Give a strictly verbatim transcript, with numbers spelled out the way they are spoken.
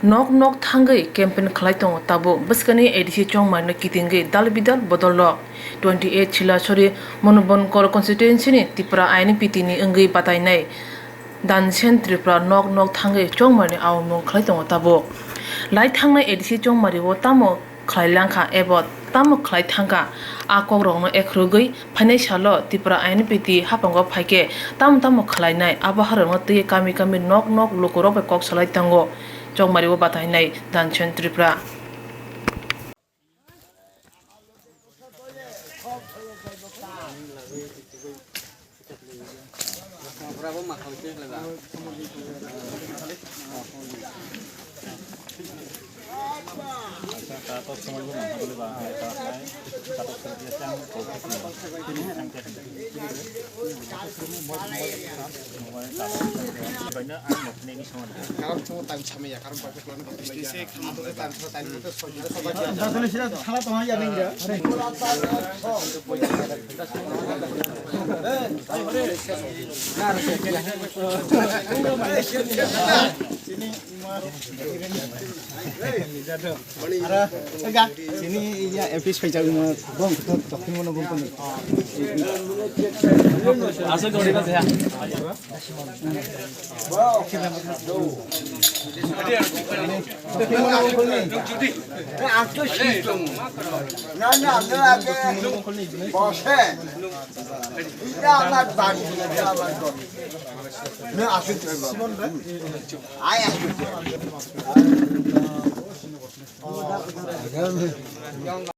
Nok nok thangwi campaign khlai tongo tabuk. Bwskangni A D C Chongmarino kitingwi dal bidal bodol rok. Twenty eight Silasori Manubankor constituency ni Tipra I N P T ni wngwi batainai Dansen Tripura nok nok thangwi Chongmarino aomung khlai tongo tabuk. Lai thangnai A D C Chongmario tamo khlai langkha ebo tamo khlai thangkha, a kokrokno ekhorogwi phainai salo Tipra I N P T haphango phaikhe tamo tamo khlainai, abo harokno twiwi kami kami nok nok lukurok bai kok salai tongo. Chongmario batainai Dansen Tripura. Sini ya, F T S paijak no, bong, toktin mono bong koni. Asal kau di mana ya? Toktin mono bong koni. Ang to si tong. Na, na, na, ake. Bose. Ida amat bari, ida amat bari. Na, asal to. Ai, asal to.